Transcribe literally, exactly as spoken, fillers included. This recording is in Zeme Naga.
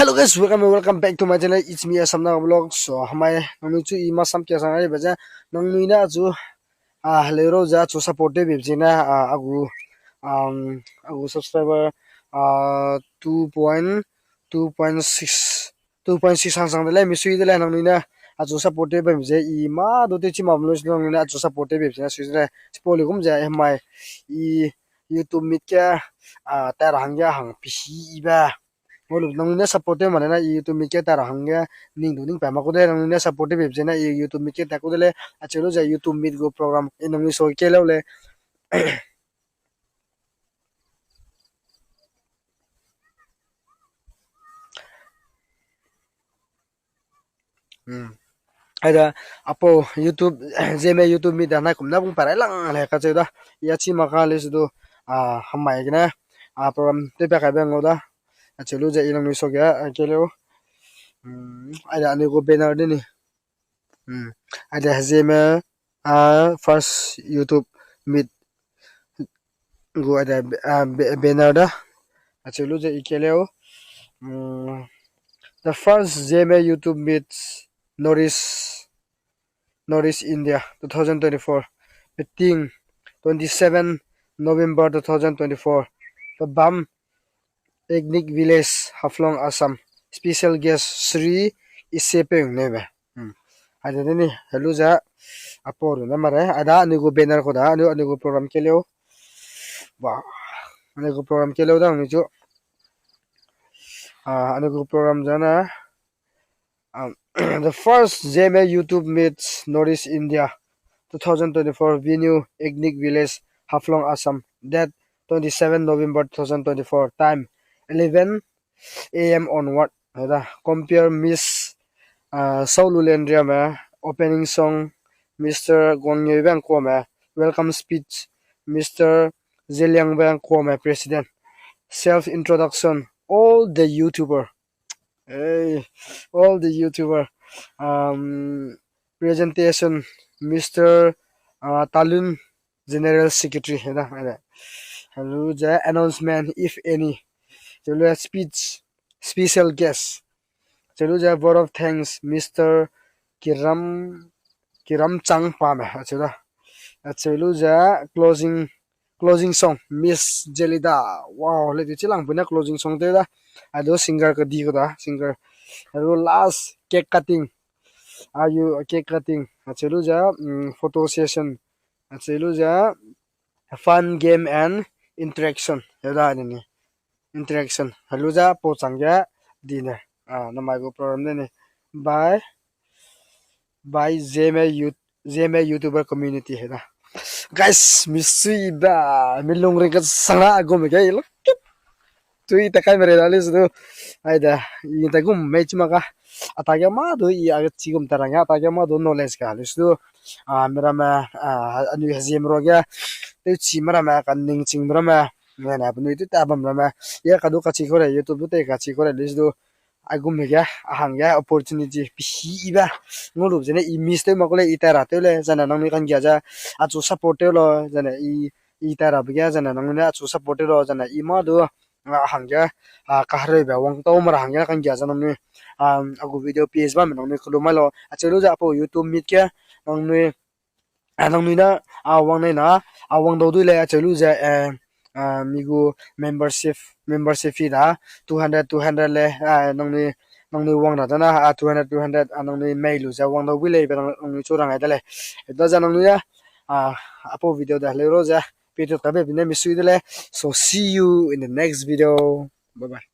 Hello guys, welcome, welcome back to my channel. It's me, Asam Naga Vlog. So, hamai nangnui chu i masam kia sang ai ba ze, nangnui ne achu, a, hello ro ze achu support tew bebe zene, a, agu, um, agu subscriber, a, two point, two point six, two point six hang sang de lei, misui de lei nangnui ne achu support tew bebe ze i ma du tew chi ma mlo nangnui ne achu support tew bebe zene sui de lei. Chipau le gum ze, eh, mai, i YouTube mit ke, a, ta ra hangge hang pisi i ba. Ngolu nangnui ne support tew ma le na i YouTube mit ke ta ra hangge ning du ning pa ma ku de, nangnui ne support tew bebe zene i YouTube mit ke ta ku de lei, acheu lu ze YouTube mit gu program i nangnui so ke lau lei. Hmm. Aida, apau YouTube, Zeme YouTube mit da nai kum na bung parai lang le kacheu da. I achi ma ka le su du, a, hamai gene, a, program tew pa kai be ngau da. Acheu lu ze i nangnui so ge, a, ke leu. Hmm, aida anui gu banner de ni. Hmm. Aida Zeme, a, first YouTube mit gu aida, a, ba-, banner da. Acheu lu ze i ke leu. Hmm. The first Zeme YouTube meets North East, North East India, two thousand twenty-four. Peting, twenty-seven November two thousand twenty-four. Pabam Ethnic Village, Haflong, Assam. Special guest Shri Isepeng nebe. Hmm. Aida de ni, hello za, apau ru na mare. Aida anui gu banner ko da, anui, anui gu program ke leu. Wow. Anui gu program ke leu da, anui chu. Ah, anui gu program zana. Um, the first Zeme YouTube meets North East India, two thousand twenty-four, venue, Ethnic Village, Haflong, Assam, date twenty-seven November two thousand twenty-four, time eleven A M onward. Heda, compere Miss, uh, Saulu Lendria me, opening song, Mister Guangyeu Bangkua me, welcome speech, Mister Zeliang Bangkua me, president, self introduction, all the YouTuber, Hey, all the YouTuber, um, presentation, Mister, uh, Talun, General Secretary, heda, heda. Hello, the announcement, if any. Hello, speech, special guest. Hello, the vote of thanks, Mister Kiram, Kiram Chang Pame, acheu da. Acheu lu the closing Closing song, Miss Jelida. Wow, le di chilang puina closing song te da. Ado singer ka di ko da, singer. Ado last cake cutting. Ayu cake cutting. Achelu ja, mm, photo session. Achelu ja, fun game and interaction. Heda ni. Interaction. Helu ja, po chang ja, dinner. Ah, namai gu program de ni. Bye. By Zeme Youth, Zeme YouTuber Community heda. Guys, misui ba, mi lungring ka sanga agum ge lo. Tui ta kai mere da le su du. Aida, i ta gum mei chima ka. Ata ge ma du i a chi gum ta rang ya, ata ge ma du knowledge ka le su du. Ah, mera ma, ah, anui hazim ro ge. Teu chi mera ma, ka ning ching mera ma. Ngana bu nui tu ta bam ra ma. Ya ka du ka chi ko re, YouTube du te ka chi ko re le su du. Aigum ge, a hang ge, opportunity, pisi i ba. Ngulup zene i miss tew ma ku le, i tai ra tew le, zene nangnui kan gia ze, achu support tew lo, zene i, i tai ra be ge, zene nangnui ne achu support tew lo, zene i ma du, a hang ge, a, kahereu be, wang tau ma ra hang ge, kan gia ze nangnui, um, agu video page ba me nangnui kelu mai lo, achelu ze apu YouTube meet ge, nangnui, a, nangnui na, a, wang nei na, a, wang dau dui le, achelu ze, eh, a, mi gu membership, membership fee da, two hundred, two hundred le, a, nangnui, nangnui wang ra da na, a, two hundred, two hundred, a, nangnui mei lu ze wang dau bui le, be nang-, nangnui chu rang ai da le. Da ze nangnui na, a, apu video da le ro ze, pe tu ta be bine misui de le. So see you in the next video. Bye bye.